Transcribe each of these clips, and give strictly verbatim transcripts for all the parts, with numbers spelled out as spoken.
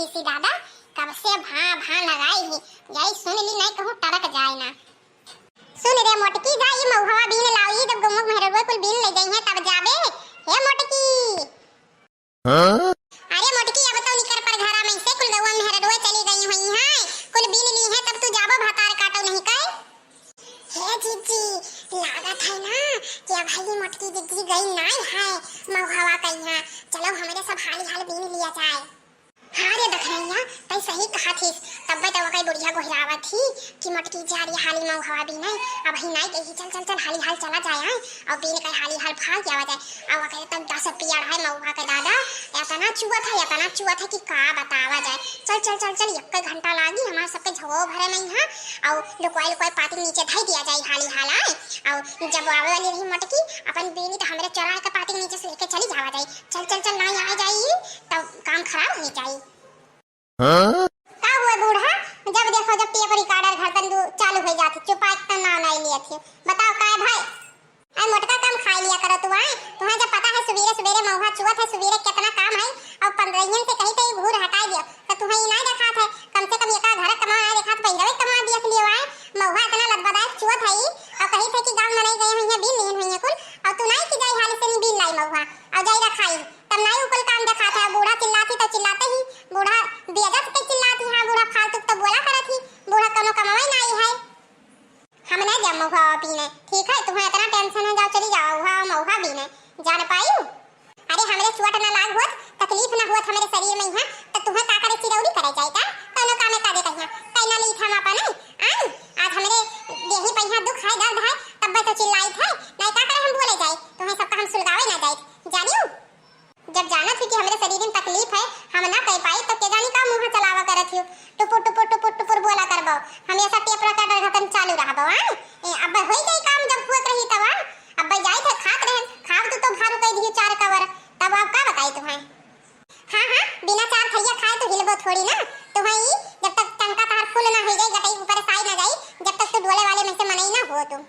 इसी दादा, कब से भां भां लगाई ही, जाई सुन ली, नाहीं कहूँ टरक जाए ना। सुन रे मोटकी, जा ई महुआ बीन लाओ, ई जब गौवा मेहररुआ कुल बीन ले जइहें तब जाबे। हे मोटकी। हाँ? अरे मोटकी, अब तो निकर पर घरा में से, कुल गौवा मेहररुआ चली गई हुई हैं, कुल बीन ली हैं, तब तू जाबो भतार काटो नहीं कहे। हे जीजी, लागत है ना कि अब हई मोटकी जीजी गई नाई है महुआ कहिया। चलो हमरे सब हाली हाल बीन लिया जाए। हाँ रे दखनैया, तै सही कहा थीस। तब्बे तो वकै बुढ़िया गोहरावत ही कि मोटकी जा रही हाली महुआ बीने, अब ही नाई गई, चल चल चल हाली हाल चला जाए, आए, और बीन के हाली हाल फाल के आवा जाए। अब वकै तब दस पेड़ है महुआ के दादा, इतना चुअत है, इतना चुअत है कि का बतावा जाए। चल चल चल चल, एक घंटा लागी हमार सबके झवो भरे में यहाँ, और लुकवाई लुकवाई पाती नीचे धई दिया जाए हाली हाल आए, और जब आवे वाली रही मोटकी अपन बीनी तो हमरे चोरा के पाती नीचे से लेके चली जावा जाए। चल चल चल, नाई आ जाई तब काम खराब हो जाई। हाँ? का हुआ बूढ़ा, जब देखो जब टेप रिकॉर्डर घर तन दू चालू हो जाती, चुपाई के नाम नाई लिया थी। बताओ काय भाई? आई मोटका कम खाई लिया करो तू, आए तुम्हें जब पता है सुबेरे सुबेरे महुआ चुअत है, सुबेरे कितना काम है, और पंद्रहियन से कहीं कहीं घूर हटाई दियो तो तुम्हें ई नाई देखात है, कम से कम एका घर कमा नाई देखात, बहिरवे कमा देख लियो। आए महुआ इतना लदबदायक चुअत है ई, और कहीं थे कि गाँव में नहीं गए हुई है, बीन नहीं हुई है कुल, और तू नाई कि जाई हाली से नहीं बीन लाई महुआ और जाई रखाई, तब नाई उ कुल काम देखात है। बूढ़ा चिल्लाती तो चिल्लाते ही, बूढ़ा बेइज्जत के चिल्लाती, हाँ बूढ़ा फालतू तो बोला करत ही, बूढ़ा कोनो कमावे नाई है। हम ना जाब महुआ पीने, ठीक है, तुम्हें इतना टेंशन है, जाओ चली जाओ, वहाँ महुआ पीने, जान पाई। अरे हमरे चोट ना लाग होत, तकलीफ ना होत हमरे शरीर में यहाँ, तो तुम्हें का करे चिरौरी करे जाए का? कोनो कामे काजे कहिया, कैना ली था हम अपन, आन? आज हमरे देही पे यहाँ दुख है, दर्द है, तब तो चिल्लाई थे, नहीं का करे हम बोले जाए, तुम्हें सबका हम सुलगावे ना जाए, जानियो? जब जानत ही कि हमरे शरीर में तकलीफ है, हम ना कह पाई, तो के जानी का मुँह चलावा करत हियो, टुपुर टुपुर टुपुर टुपुर बोला करबो, हमेशा टेप रिकॉर्डर घतन चालू रहबो, आन? ए, अब होई जाई काम जब हुआ रही तब, आन? अब जाई थे खात रहे, खाब तू तो भारू कह दियो चार कवर, तब आप का बताई तुम्हें? हाँ, हाँ, बिना चार थरिया खाए तू हिलबो थोड़ी ना। तुम्हें ई जब तक टंका तहार फुल ना हो जाई, गटई ऊपर से आई ना जाई, जब तक तू डोले वाले में से मनई ना हो तू।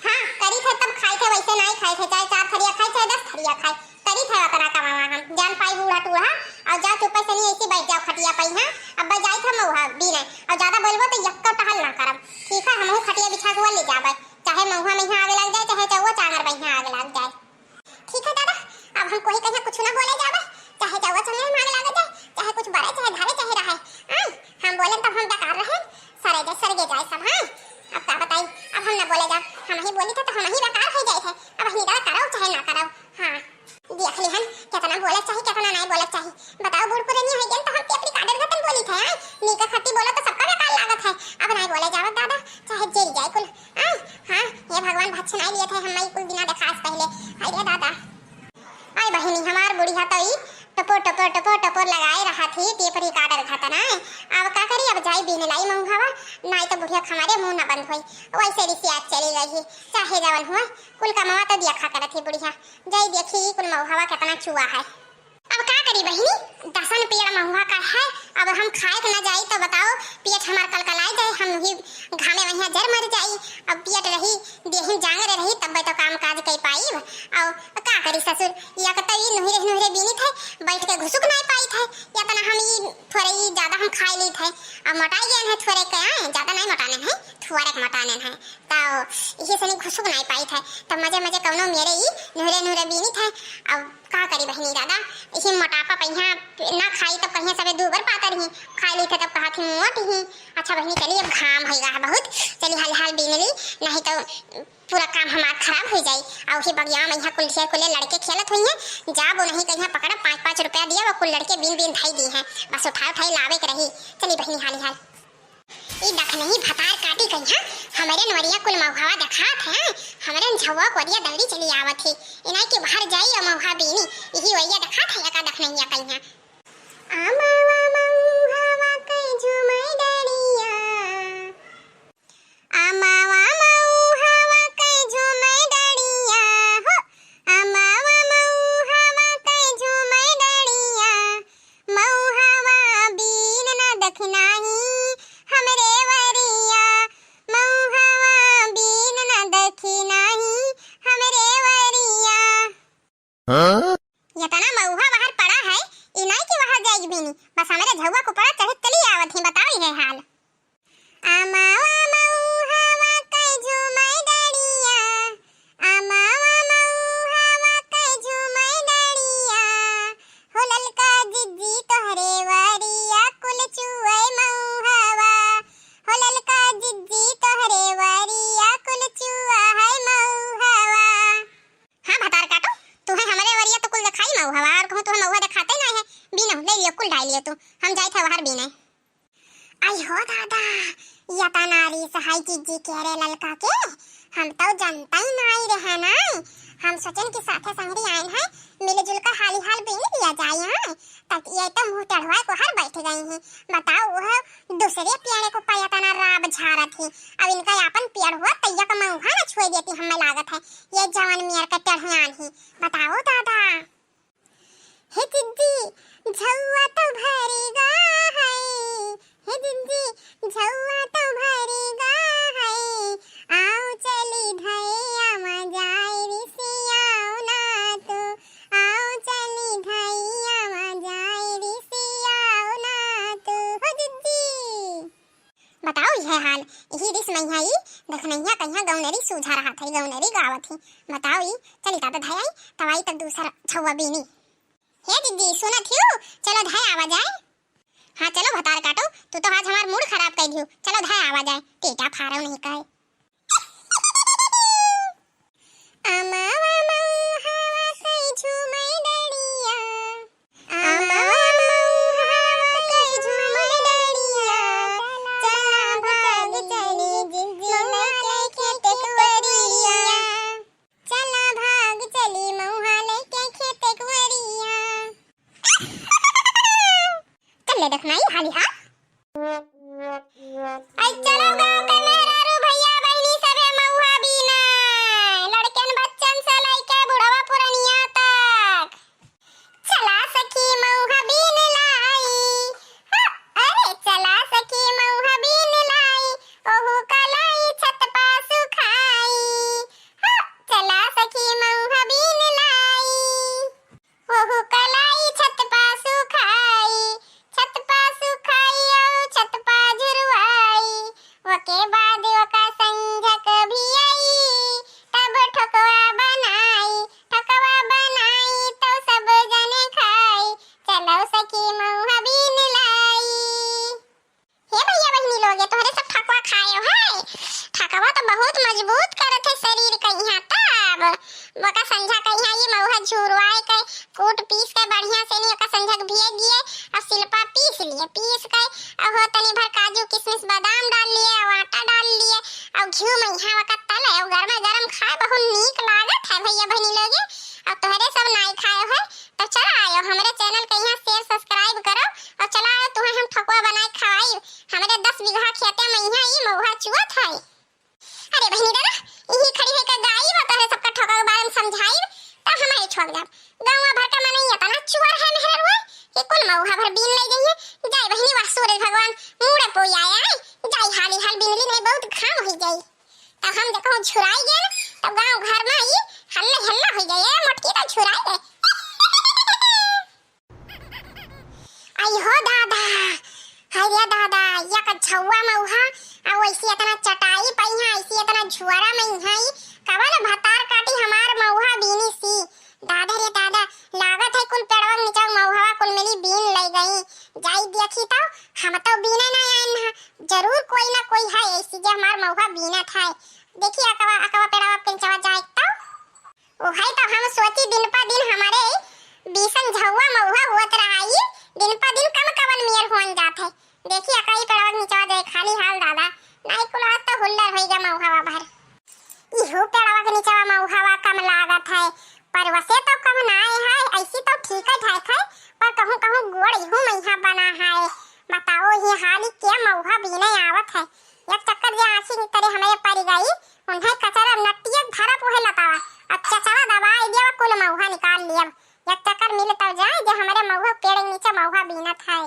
हाँ, करी थे तब खाई थे, वैसे नाई खाई थे, चाहे चार थरिया खाई, चाहे दस थरिया खाई, करी थे उतना कमावा हम। जान पाई बूढ़ा टूढ़ा, और जा चुप्पे से नहीं ऐसी बैठ जाओ खटिया पे, हाँ। अब जाई थे महुआ बीने, और ज्यादा बोलबो तो यक्को टहल ना करब, ठीक है? हमहू खटिया बिछा के वो ले जाबे, चाहे महुआ में यहाँ आग लग जाए, चाहे चौवा चांगर में यहाँ आग लग जाए। ठीक है दादा, अब हम कोई कहीं कुछ ना बोले जाबे, चाहे जावा चले मारे लागे जाए, चाहे कुछ बड़े, चाहे धारे, चाहे रहे। आय, हम बोले तब हम बेकार रहे, सरे जाए, सरगे जाए सब, हाँ। अब का बताई, अब हम ना बोले जाब, हम ही बोली थे तो हम ही बेकार हो जाए थे। अब हम इधर करो चाहे ना करो, हाँ। देख ली हम, कितना बोले चाही, कितना नहीं बोले चाही। बताओ, बूढ़ पुरानी हो गए तो हम टेप रिकॉर्डर घतन बोली थे, हाँ। नीका खट्टी बोलो तो सबका बेकार लागत है। अब नहीं बोले जावत दादा, चाहे जेल जाए कुल। आय, हाँ, हे भगवान, भक्षण आय लिए थे हम, मई कुल दिना देखास पहले। हाय रे दादा। आय बहिनी, हमार बुढ़िया तो ई टपोर, टपोर, टपोर, टपोर लगाए रहा थी, टेप रिकॉर्डर घतन आय। अब का करी, अब जाई बीन लाई महुआ, नाई तो बुढ़िया हमारे मुंह ना बंद होई। वैसे रिसियात चली गई ही, चाहे जवन हुआ, कुल कमावा तो देखा करत ही बुढ़िया। जाई देखी, ई कुल महुआ कितना चुआ है। अब का करी बहिनी, दसन पेड़ महुआ का है, अब हम खाए के ना जाई तो बताओ, पेट हमार कलकलाए जाए, हम ही घामे वहिया जर मर जाई। अब पेट रही, देहिन जांगर रही, तब तो काम काज कई पाई। और का करी ससुर, या कतई नुहरे नुहरे बीनी थे, बैठ के घुसुक नहीं पाई थे, या तना हम ई थोड़े ई ज्यादा हम खाए ली थे, अब मोटाई गए हैं थोड़े के, आए ज्यादा नहीं मोटाने हैं, थोड़े के मोटाने हैं। तो इसी से नहीं घुसुक नहीं पाई थे, तब मजे मजे कौनो मेरे ई नुहरे नुहरे बीनी थे। अब का करी बहिनी दादा, इसी मोटापा पहिया ना खाई तब कहिया सबे दू बार पातर ही, खाई ली थे तब कहा थी मोट ही। अच्छा बहिनी चली, अब घाम होई गा है बहुत, चली हाल हाल बीन ली, नहीं तो पूरा काम हमार खराब हो जाई। और ही बगिया में यहाँ कुल ढेर कुले लड़के खेलत हुई हैं, जाबो नहीं कहिया पकड़ा, पाँच पाँच रुपया दिया, वो कुल लड़के बीन बीन धाई दी हैं, बस उठाए उठाए लावे के रही। चली बहिनी हाली हाल। ई दखनही भतार काटी कहिया, हमरे नवरिया कुल महुआ देखात है, हमरे झउआ कोरिया दौड़ी चली आवत है, इनाई के बाहर जाई और महुआ बीनी, यही वैया देखात है एका दखनहिया कहिया। अमावा महुआ के झूमे डरिया, अमावा महुआ के झूमे डरिया हो, अमावा महुआ के झूमे डरिया, महुआ बीन न दखिनाही हमरे वरिया, महुआ बीन न दखिनाही हमरे वरिया। हाँ? इतना महुआ बाहर पड़ा है, इना मउहा, और कहूँ तो हम मउहा देखाते नाहीं है। बीनो, ले लियो, कुल ढाई लियो तू, हम जाइत है बाहर बीने। आई हो दादा, या तना रिस है जिज्जी के रे ललका के, हम तो जनता ही नाहीं रहे नाहीं। हम सोचेन कि साथे संगरी आइन है, मिलजुल कर हाली हाल बीन लिया जाए, हाँ। तब ये तो मुँह चढ़वाए को हर बैठ गई हैं। बताओ, वह दूसरे पेड़े को पया तना राब झारत ही, अब इनका आपन पेड़ हुआ तैया का मउहा न छुए देती, हमें लागत है ये जवन मेर के टेढ़ियान ही। बताओ दादा। हे जिज्जी, झउआ तो भरेगा है, हे जिज्जी, झउआ तो भरेगा है, आओ चली धैया मजाए रिसियाओ ना तू, आओ चली धैया मजाए रिसियाओ ना तू, हो जिज्जी। बताओ, इहे हाल, इही रिस मइहा ई, देखनइहा कहिया गौनरी सूझा रहत है, गौनरी गावत ही। बताओ ई, चली दादा धयाई, तवाई तक दूसर झउआ बीनी। हे जिज्जी, सुनत हियो, चलो धय आवा जाए। हाँ, चलो भतार काटो, तू तो आज हमार मूड खराब कर दियो, चलो धय आवा जाए, टेटा फारव नहीं कहे। अमवा मउहवा कई झूमै डरिया, अमवा मउहवा कई झूमै डरिया, चला भाग चली जिज्जी मउहा लेके खेत करिया, चला भाग चली मउहा लेके खेत करिया। चल ले देखना ई हाली हाल। आई चलो गाँव के मेहरारू भइया बहिनी सभे मउहा बीने, लड़कन बच्चन से लइके बुढ़वा पुरनिया तक। चला सखी मउहा बीन लाई, हो, अरे चला सखी मउहा बीन लाई, ओहू का लाई छत पा सुखाई, हो, चला सखी मउहा बीन लाई। ओहू का लाई छत पा सुखाई, छत पा सुखाई अउ छत पा झुरवाई। ओके बाद ओका संझक भी आई, तब ठोकवा बनाई, ठोकवा बनाई तो सब जने खाई। चलो सखी मउहा बीन लाई। हे भइया बहिनी लोग, ये तोहरे सब ठकुआ खाए है। ठकुआ तो बहुत मजबूत करत है शरीर का। इहाँ तब ओका संझा का इहाँ ये मउहा झुरवाए के कूट पीस के बढ़िया से नहीं ओका संझा के भिए गिए और सिलपा पीस लिए, पीस के और हो तनी भर काजू किशमिश बादाम डाल लिए और आटा डाल लिए और घी में इहाँ ओका तले और गरम गरम खाए, बहुत नीक लागत है भइया बहिनी लोग। और तोहरे सब नाई खाए है तो चला आयो हमरे channel के इहाँ share subscribe करो और चला आयो तुहें हम ठकुआ बनाए खवाई। हमरे दस बीघा खेते में इहाँ ई मउहा चुअत है। अरे बहिनी दादा, इही खड़ी है का गाई हो तोहरे सबका ठोका के बारे में समझाई, तब हम आई ठोक जाब। गाँव भर का मनई इतना चुअर है मेहर हुए कि कुल मउहा भर बीन ले गई है। जाए बहिनी, वाह सूरज भगवान मुड़े पोई आया है, जाए हाली हाल बीन ली, नहीं बहुत घाम हुई जाई। तब हम देखो झुराई गए ना, तब गाँव घर में ई हल्ले हल्ला हुई जाए, ए मोटकी तो झुराई गए। आई हो दादा, हाय रे दादा, या का झउआ मउहा, आ वैसी इतना चटाई पइहा, ऐसी इतना झुआरा मइहा, ई कवन भतार काटी हमार मउहा बीनी सी। दादा रे दादा, लागत है कुल पेड़वा के नीचा मउहा कुल मिली बीन ले गई। जाई देखी तो, हम तो बीने ना आइन ह, जरूर कोई ना कोई है ऐसी जे हमार मउहा बीनत है। देखी अकवा, अकवा पेड़वा के नीचवा जाए तो। ओहै तो हम सोची दिन पा दिन हमरे बीसन झउआ मउहा होत रहा ई, दिन पा दिन कम कवन मेर होन जात है। देखी अकई पेड़वा के नीचवा जाए खाली हाल दादा, नाई कुल आज तो हुल्लर होई गा मउहावा भर। इहू पेड़वा के नीचवा मउहावा कम लागत है, पर वसे तो कम नाय है, ऐसी तो ठीक है ठाक है, पर कहूँ कहूँ गोड़ इहू मइहा बना है। बताओ ही हाली के मउहा बीने आवत है, एक चक्कर जे आँखी की तरे हमरे पड़ गई, उन्हें कचरा नटिया धरप उहे लतावा, अब चचवा दबाई दिया, कुल मउहा निकाल लिया। एक चक्कर मिल तब जाए जे हमरे मउहा पेड़ के नीचे मउहा बीनत है।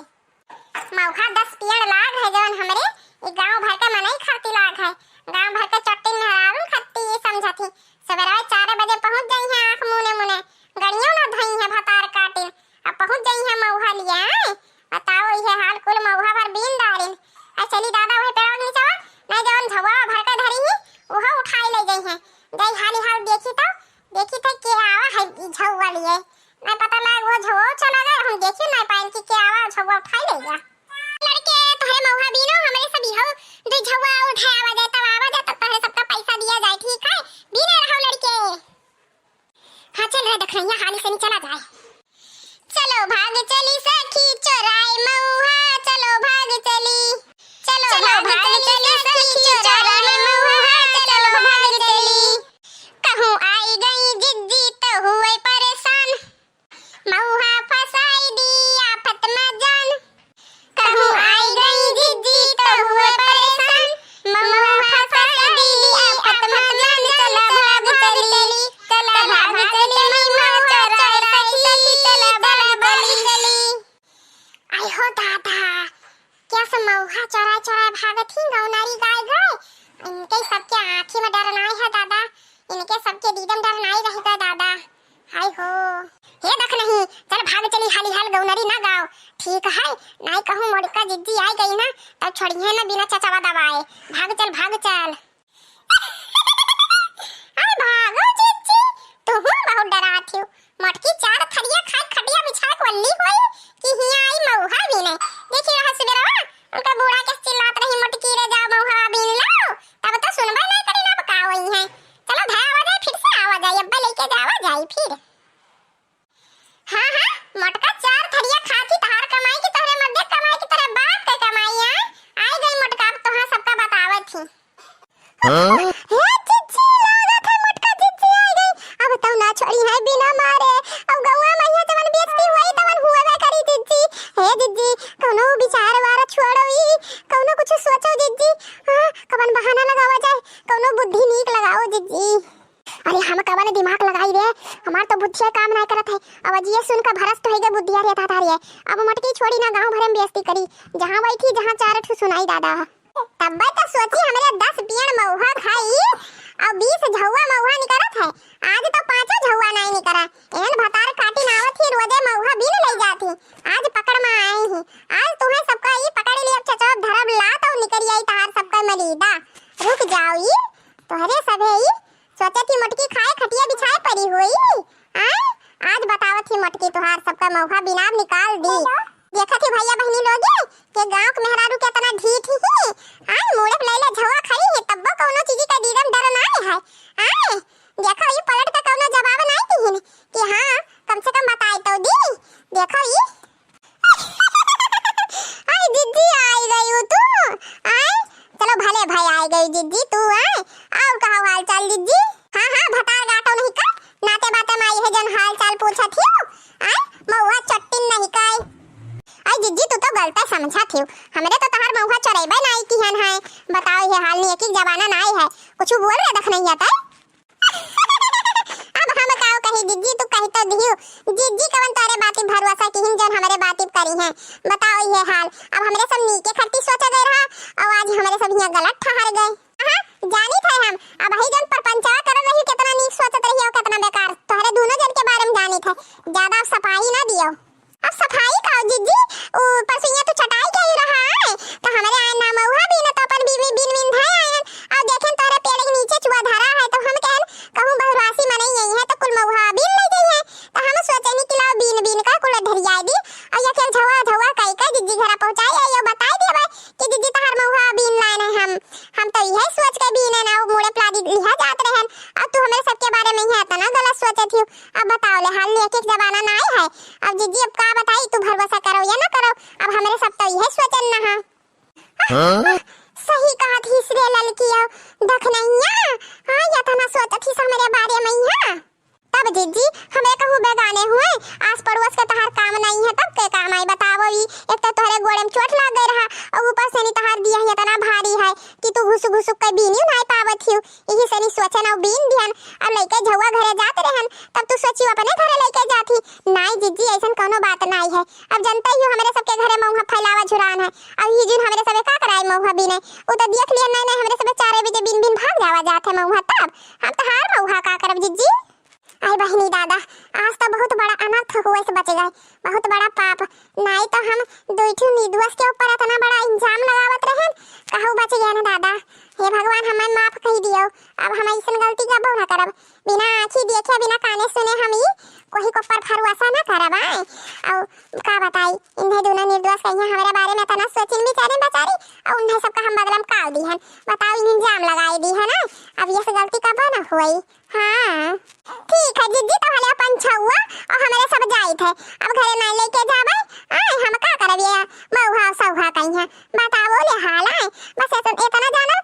मउहा दस पेड़ लाग है जवन हमरे ई गाँव भर के मनई खाती लाग है, गाँव भर के चट्टी मेहरारून खाती ई समझत ही। सवेरे चार बजे पहुँच जाई है आँख मुने मुने, गड़ियों ना धई है भतार काटिन, अब पहुँच जाई है मउहा लिए। आए बताओ, इहे हाल कुल मउहा भर बीन डारिन। आ चली दादा, वही पेड़वा के नीचवा, नहीं जवन झउआ भर के धरी ही, उहो उठाई ले गई है। गई हाली हाल देखी तो, देखी थे के आवा है ई झउआ लिए। नहीं पता लाग वो झउआ चला गए, हम देखी नहीं पाइन कि के आवा झउआ उठाई ले गया। लड़के, तोहरे मउहा बीनो, हमरे सब इहो दो झउआ उठाए आवा जाए, तब आवा जाए, तब तोहरे सबका पैसा दिया जाए, ठीक है? बीने रहो लड़के। हाँ, चल रे, देख रही है, हाली से नहीं चला जाए। चलो भाग चली सखी चोराए मऊहा, चलो भाग चली। चलो चलो भाग भाग चली चली सखी सखी चोराए चोराए मऊहा, मऊहा, चलो चलो भाग भाग चली। चली। कहूँ आई गई जिज्जी तो हुए परेशान, मऊहा फंसाई दी आफत में जान। कहूँ आई गई जिज्जी तो हुए परेशान, मऊहा फंसाई दी आफत में जान। चला भाग चली, चला भाग चली, मऊहा चोराए सखी, चला भाग चली। आई हो दादा, क्या सब मऊहा चोराए चोराए भागत ही गौनरी गाय गए। इनके सबके आँखी में डर नाई है दादा, इनके सबके दीदम डर नाई रह गए दादा। हाय हो। हे देख नहीं, चल भाग चली हाली हाल गौनरी ना गाओ। ठीक है, नाई कहूँ मोटका जिज्जी आई गई ना, तब छोड़िए ना बिना चचवा दबाए। भाग चल, भाग चल। अरे भागो जिज्जी, तुहूँ बहुत डरात हो। मोटकी चार थरिया खाए खटिया बिछाए के वल्ली होई कि हियाँ आई मऊहा बीने। देखी रहा सुबेरवा, उनका बूढ़ा के चिल्लात रही, "मोटकी रे जाओ मऊहा बीन लाओ।" तब तो सुनबे नहीं करी ना, अब का होई है। चलो धरावा जाए, फिर से आवा जाए, अब्बा लेके जावा जाए फिर। हाँ, हाँ, मोटका चार थरिया खाती तहार कमाई की तोहरे मर्दे कमाई की तोहरे बाप के कमाई आए। आई गई मोटका, अब तोहाँ सबका बतावत ही। हाँ? हे जिज्जी, लागत है मोटका जिज्जी आई गई। अब तौ ना छोड़ी है बिना मारे। अब गौआ में यहाँ जवन बेइज्जती हुई तवन हुआ ना करी जिज्जी। हे जिज्जी, कौनो विचार वार छोड़ो ई, कौनो कुछ सोचो जिज्जी। हाँ, कवन बहाना लगावा जाए, कौनो बुद्धि नीक लगाओ जिज्जी। अरे हम कवन दिमाग लगाई रे, हमार तो बुद्धिया काम नाय करत है। अब जिए सुन का भरस तो है बुद्धिया रे ताता रे। अब मटकी छोड़ी ना गाँव भरे में बेइज्जती करी, जहाँ बैठी जहाँ चार ठू सुनाई दादा। तब्बे तो सोची हमरे दस पियण मऊहा खाई और बीस झौआ मऊहा निकरत है, आज तो पाँचों झौआ नाय निकरा। एहन भतार काटी नावत ही रोजे मऊहा बीन ले जाती, आज पकड़ में आई ही। आज तुम्हें सबका ई पकड़ लिया चचोप धरब लात और निकरी आई तहार सबका मलीदा। रुक जाओ ई तोहरे सभे ई सोचत ही मोटकी खाए खटिया बिछाए परी होई। आय, आज बतावत ही मोटकी तोहार सबका मऊहा बिनाब निकाल दी। देखत ही भैया बहिनी लोगे के गाँव के मेहरारू के इतना ढीठ ही। आय, मुड़े पे लैला झवा खड़ी है, तब्बो कौनो चीज का दीदम डर नाय है। आय, देखो ई पलट के कौनो जवाब नाय दिहिन कि हाँ, कम से कम बताए तो दी। देखो ई आई जिज्जी, आई गई तू, आय? चलो भले भाई आई गई जिज्जी तू, आय? और कहो हाल चाल जिज्जी? हाँ, हाँ, भतार गाटो नहीं का? नाते बाते में आई है जन हाल चाल पूछत हियो, आय? मऊहा चट्टिन नहीं का? आय जिज्जी तू तो गलत समझत हियो, हमरे तो तहार मऊहा चोरैबे नाई किहन है। बताओ ये हाल नहीं एक जमाना नाई है, कुछ बोल रहे देख नहीं आता। अब हम काव कही जिज्जी, तू कही तो दियो। जिज्जी कवन तोरे बाती भरोसा किहिन जौन हमरे बाती करी हैं। बताओ ये हाल। अब हमरे सब नीके खट्टी सोचा गए रहा और आज हमरे सब हियाँ गलत ठहर गए। हाँ, जानी थे हम। अब ही जौन परपंचवा करत रही, कितना नीक सोचत रही और कितना बेकार। तोहरे दोनों जन के बारे में जानी थे। ज्यादा अब सफाई ना दियो। अब सफाई का जिज्जी, ऊ परसुइया तू चटाई के ही रहा है, तो हमरे आए ना मऊहा बीन तो अपन बीन बीन बीन धाए आयन, और देखेन तोहरे पेड़ के नीचे चुआ धरा है, तो हम कहन कहूँ बहुरासी मनई आई है, तो कुल मऊहा बीन ले गई है, तो हम सोचनी कि लाओ बीन बीन का कुल धरियाई दी, और या फिर झवा झवा कई का जिज्जी घरा पहुँचाई आई, और बताई देबे कि जिज्जी तहार मऊहा बीन लाए हैं हम, हम तो यह सोच के बीने ना, वो मुड़े प्लादी लिहा जात रहन, और तू हमरे सबके बारे में यहाँ इतना गलत सोचत हियो। अब बताओ ले हाल, एक एक जमाना ना आए है। अब जिज्जी अब का बताई, तू भरोसा करो या ना करो, अब हमरे सब तो यह सोचन ना है। हाँ? सही कहा थी रे ललकी, अब देख नहीं है। हाँ, या तो ना सोचत थी हमरे बारे में यहाँ। तब जिज्जी हमरे कहूँ बेगाने हुए, आस पड़ोस के तहार काम नहीं है, तब के काम आई बताओ ई। एक तो तोहरे गोड़े में चोट लाग गए रहा और ऊपर से नहीं तहार दिया ही इतना भारी है कि तू घुसुक घुसुक के बीनियो नहीं पावत हियो। यही से नहीं सोचे ना बीन दिहन। अब लइके झउआ घरे जात रहन, तब तू सोची अपने घरे लइके जाती। नाई जिज्जी, ऐसन कौनो बात नाई है। अब जनते ही हो, हमरे सबके घरे मऊहा फैलावा झुरान है। अब ही जिन हमरे सबे का कराई मऊहा बीने, उ तो देख लिया, नहीं, नहीं, हमरे सबे चारे बजे बीन बीन भाग जावा जात है मऊहा। तब हम तहार मऊहा का करब जिज्जी? आई बहिनी दादा, आज तो बहुत बड़ा अनर्थ हुए से बच गए, बहुत बड़ा पाप। नाई तो हम दुई ठो निर्दोष के ऊपर इतना बड़ा इल्जाम लगावत रहन, कहू बच गए ना दादा। हे भगवान, हमें माफ कही दियो, अब हम ऐसन गलती कबो ना करब। बिना आँखी देखे, बिना काने सुने हम ई कोही के ऊपर भरोसा ना करब आए। और का बताई, इन्हें दोनों निर्दोष कहिया हमरे बारे में इतना सोचिन बिचारिन बेचारी, और उन्हें सबका हम बदलम काल दी हन। बताओ, इल्जाम लगाई दी है ना, अब ये से गलती कबो ना हुई। हाँ, ठीक है जिज्जी, तो हले अपन छउआ और हमरे सब जाई। ठीक है, अब घरे नाहीं लेके जाबै। आय, हम का करब, ये मउहा सउहा कहीं है, बताओ ले हाल। आय, बस एतन-, एतना जाना